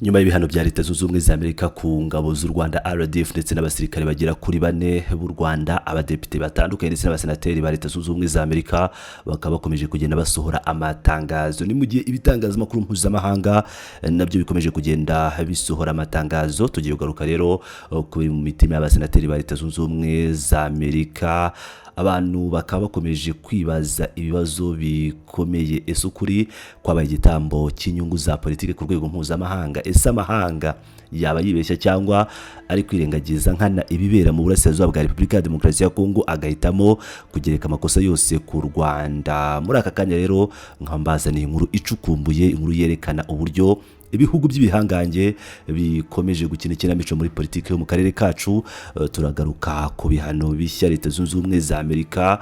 Nyuma y'ibihano bya Leta Zunze Ubumwe za Amerika ku ngabo z'u Rwanda RDF ndetse n'abasirikare bagera kuri bane b'u Rwanda, abadepite batandukanye ndetse n'abasenateri ba Leta Zunze Ubumwe za Amerika bakaba bakomeje kugenda basohora amatangazo. Ni mu gihe ibitangazamakuru mpuzamahanga nabyo bikomeje kugenda bisohora amatangazo. Tugiye kugaruka rero kuri mu mitima y'abasenateri ba Leta Zunze Ubumwe za Amerika. Abantu bakaba bakomeje kwibaza ibibazo bikomeye: ese ukuri kwabaye igitambo cy'inyungu za politiki ku rwego mpuzamahanga? Ese amahanga yaba yibeshya cyangwa ari kwirengagiza nkana ibibera mu burasirazuba bwa Repubulika ya Demokarasi ya Kongo, agahitamo kugereka amakosa yose ku Rwanda? Muri aka kanya rero nkaba mbazaniye inkuru icukumbuye, inkuru yerekana uburyo ibihugu by'ibihangange bikomeje gukina ikinamico muri politiki yo mu karere kacu. Turagaruka ku bihano bishya Leta Zunze Ubumwe za Amerika,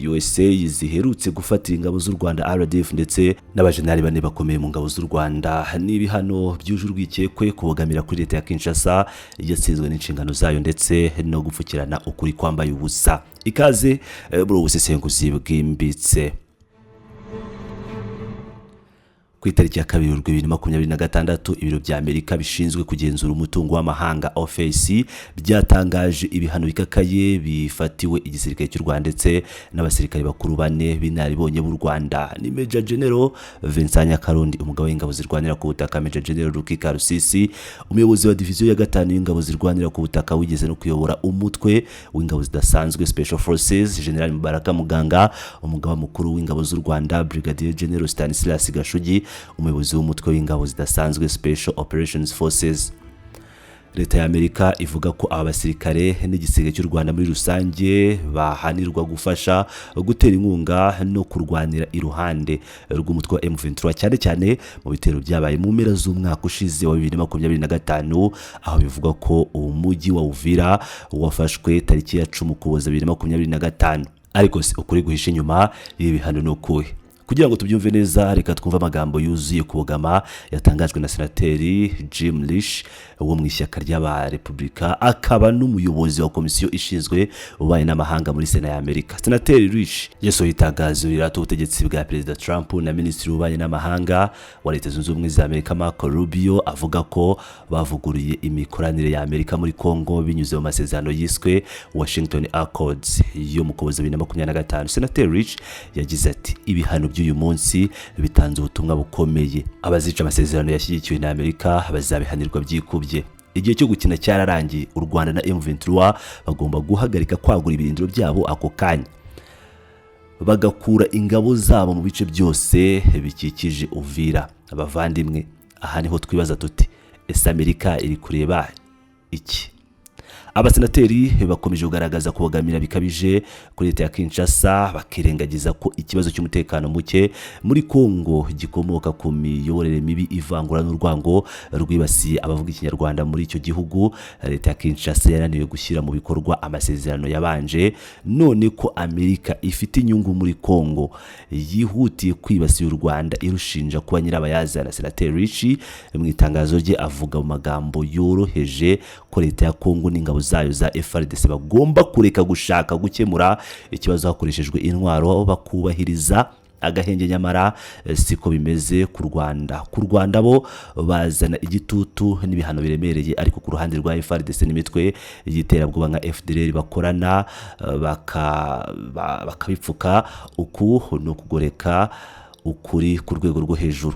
USA, ziherutse gufatira ingabo z'u Rwanda RDF ndetse n'abajenali bane bakomeye mu ngabo z'u Rwanda. Ni ibihano byuje urwikekwe, kubogamira kuri leta ya Kinshasa yatsinzwe n'inshingano zayo, ndetse no gupfukirana ukuri kwambaye ubusa. Ikaze muri ubu busesenguzi bwimbitse. Ku itariki ya 2 Werurwe 2026, ibiro bya Amerika bishinzwe kugenzura umutungo w'amahanga, OFAC, byatangaje ibihano bikakaye bifatiwe igisirikare cy'u Rwanda ndetse n'abasirikare bakuru bane b'inararibonye b'u Rwanda. Ni Major General Vincent Nyakarundi, umugaba w'ingabo zirwanira ku butaka, Major General Ruki Karusisi, umuyobozi wa diviziyo ya gatanu y'ingabo zirwanira ku butaka wigeze no kuyobora umutwe w'ingabo zidasanzwe, Special Forces, General Mubaraka Muganga, umugaba mukuru w'ingabo z'u Rwanda, Brigadier General Stanislas Gashugi, umuyobozi w'umutwe w'ingabo zidasanzwe, Special Operations Forces. Leta ya Amerika ivuga ko aba basirikare n'igisirikare cy'u Rwanda muri rusange bahanirwa gufasha, gutera inkunga no kurwanira iruhande rw'umutwe wa M23, cyane cyane mu bitero byabaye mu mpera z'umwaka ushize wa 2025, aho bivugwa ko umujyi wa Uvira wafashwe tariki ya 10 Ukuboza 2025. Ariko se ukuri guhishe inyuma y'ibi bihano ni ukuhe? Kugira ngo tubyumve neza, reka twumve amagambo yuzuye kubogama yatangajwe na Senateri Jim Risch wo mu ishyaka ry'Abarepubulika, akaba n'umuyobozi wa komisiyo ishinzwe ububanyi n'amahanga muri Sena ya Amerika. Senateri Risch yasohoye itangazo rirata ubutegetsi bwa Perezida Trump na Minisitiri w'Ububanyi n'Amahanga wa Leta Zunze Ubumwe za Amerika, Marco Rubio, avuga ko bavuguruye imikoranire ya Amerika muri Congo binyuze mu masezerano yiswe Washington Accords yo mu Kuboza 2025. Senateri Risch yagize ati: "Ibihano by'uyu munsi bitanze ubutumwa bukomeye. Abazica amasezerano yashyigikiwe na Amerika bazabihanirwa byikubye. Igihe cyo gukina cyararangiye. U Rwanda na M23 bagomba guhagarika kwagura ibirindiro byabo ako kanya, bagakura ingabo zabo mu bice byose bikikije Uvira." Abavandimwe, aha niho twibaza tuti: ese Amerika iri kureba iki? Abasenateri bakomeje kugaragaza kubogamira bikabije kuri leta ya Kinshasa, bakirengagiza ko ikibazo cy'umutekano muke muri Kongo gikomoka ku miyoborere mibi, ivangura n'urwango rwibasiye abavuga Ikinyarwanda muri icyo gihugu. Leta ya Kinshasa yananiwe gushyira mu bikorwa amasezerano yabanje, none ko Amerika ifite inyungu muri Kongo yihutiye kwibasira u Rwanda irushinja kuba nyirabayazana. Senateri Risch mu itangazo rye avuga mu magambo yoroheje ko leta ya Kongo n'ingabo zayo za FARDC bagomba kureka gushaka gukemura ikibazo hakoreshejwe intwaro, bakubahiriza agahenge. Nyamara siko bimeze ku Rwanda. Ku Rwanda bo bazana igitutu n'ibihano biremereye, ariko ku ruhande rwa FARDC n'imitwe y'iterabwoba nka FDLR bakorana bakabipfuka. Uku ni ukugoreka ukuri ku rwego rwo hejuru.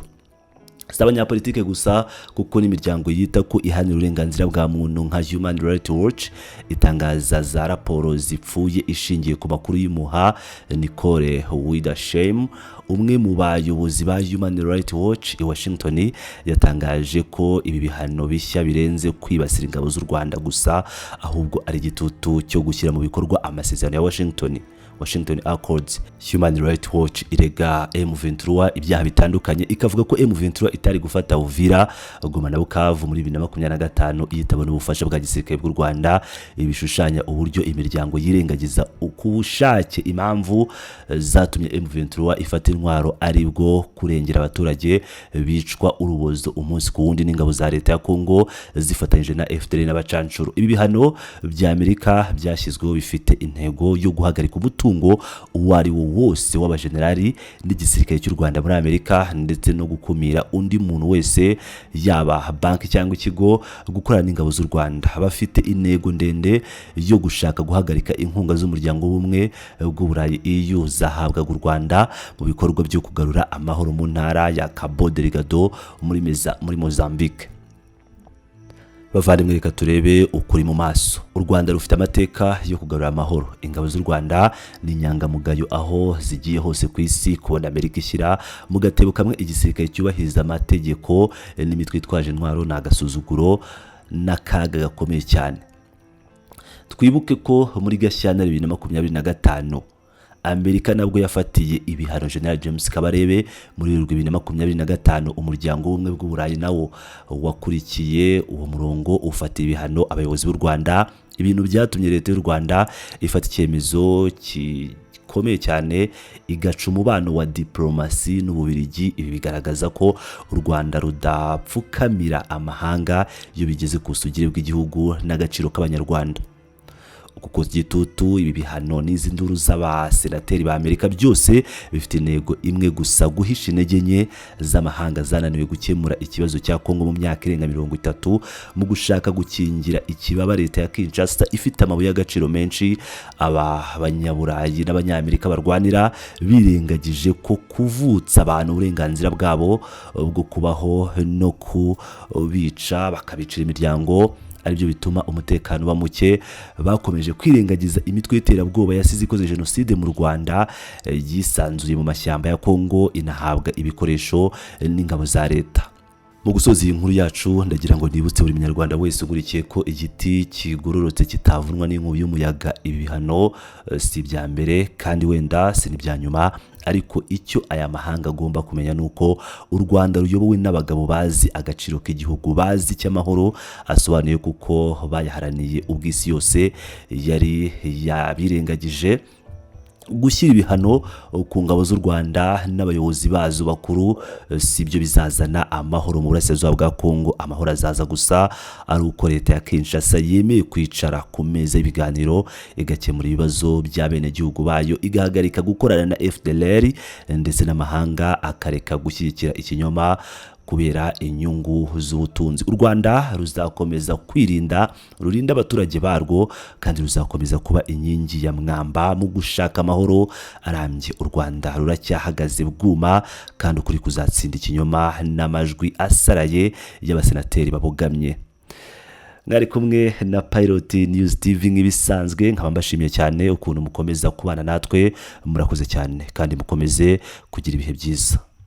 Si abanyapolitike gusa, kuko n'imiryango yita ko iharanira uburenganzira bwa muntu nka Human Rights Watch itangaza za raporo zipfuye ishingiye ku makuru y'impuha. Nicole Widersheim, umwe mu bayobozi ba Human Rights Watch i Washington, yatangaje ko ibi bihano bishya birenze kwibasira ingabo z'u Rwanda gusa, ahubwo ari igitutu cyo gushyira mu bikorwa amasezerano ya Washington, Washington Accords. Human Rights Watch irega M23 ibyaha bitandukanye, ikavuga ko M23 itari gufata Uvira, Goma na Bukavu muri 2025 yitabona ubufasha bwa gisirikare bw'u Rwanda. Ibishushanya uburyo imiryango yirengagiza ku bushake impamvu zatumye M23 ifata intwaro, aribwo kurengera abaturage bicwa urubozo umunsi ku wundi n'ingabo za leta ya Kongo zifatanyije na FDLR n'abacancuro. Ibi bihano bya Amerika byashyizweho bifite intego yo guhagarika umutungo umutungo uwo ari wo wose w'abajenerali n'igisirikare cy'u Rwanda muri Amerika, ndetse no gukumira undi muntu wese, yaba banki cyangwa ikigo, gukorana n'ingabo z'u Rwanda. Bafite intego ndende yo gushaka guhagarika inkunga z'umuryango w'ubumwe bw'Uburayi EU zahabwaga u Rwanda mu bikorwa byo kugarura amahoro mu ntara ya Cabo Delgado muri Mozambique. Bavandimwe, reka turebe ukuri mu maso. U Rwanda rufite amateka yo kugarura amahoro. Ingabo z'u Rwanda ni inyangamugayo aho zigiye hose ku isi. Kubona Amerika ishyira mu gatebo kamwe igisirikare cyubahiriza amategeko n'imitwe itwaje intwaro ni agasuzuguro n'akaga gakomeye cyane. Twibuke ko muri Gashyantare 2025 Amerika nabwo yafatiye ibihano General James Kabarebe. Muri Werurwe 2025 umuryango w'ubumwe bw'Uburayi nawo wakurikiye uwo murongo, ufata ibihano abayobozi b'u Rwanda, ibintu byatumye leta y'u Rwanda ifata icyemezo gikomeye cyane, igaca umubano wa diplomasi n'Ububiligi. Ibi bigaragaza ko u Rwanda rudapfukamira amahanga iyo bigeze ku busugire bw'igihugu n'agaciro k'Abanyarwanda. Kuko gitutu, ibi bihano n'izi nduru z'abasenateri ba Amerika byose bifite intego imwe gusa: guhisha intege nke z'amahanga zananiwe gukemura ikibazo cya Kongo mu myaka irenga 30. Mu gushaka gukingira ikibaba leta ya Kinshasa ifite amabuye y'agaciro menshi, aba banyaburayi n'abanyamerika barwanira, birengagije ko kuvutsa abantu uburenganzira bwabo bwo kubaho no kubica bakabicira imiryango aribyo bituma umutekano uba muke. Bakomeje kwirengagiza imitwe y'iterabwoba yasize ikoze jenoside mu Rwanda, yisanzuye mu mashyamba ya Kongo, inahabwa ibikoresho n'ingabo za leta. Mu gusoza iyi nkuru yacu, ndagira ngo nibutse buri munyarwanda wese ukurikiye ko igiti kigororotse kitavunwa n'inkubi y'umuyaga. Ibi bihano si ibya mbere kandi wenda si n'ibya nyuma, ariko icyo aya mahanga agomba kumenya ni uko u Rwanda ruyobowe n'abagabo bazi agaciro k'igihugu, bazi icyo amahoro asobanuye, kuko bayaharaniye ubwo isi yose yari yabirengagije. Gushyira ibihano ku ngabo z'u Rwanda n'abayobozi bazo bakuru si byo bizazana amahoro mu burasirazuba bwa Kongo. Amahoro azaza gusa ari uko leta ya Kinshasa yemeye kwicara ku meza y'ibiganiro, igakemura ibibazo by'abenegihugu bayo, igahagarika gukorana na FDLR, ndetse n'amahanga akareka gushyigikira ikinyoma kubera inyungu z'ubutunzi. U Rwanda ruzakomeza kwirinda, rurinda abaturage barwo, kandi ruzakomeza kuba inkingi ya mwamba mu gushaka amahoro arambye. U Rwanda ruracyahagaze bwuma, kandi ukuri kuzatsinda ikinyoma n'amajwi asaraye y'abasenateri babogamye. Mwari kumwe na Pilot News TV nk'ibisanzwe, nkaba mbashimiye cyane ukuntu mukomeza kubana natwe. Murakoze cyane kandi mukomeze kugira ibihe byiza.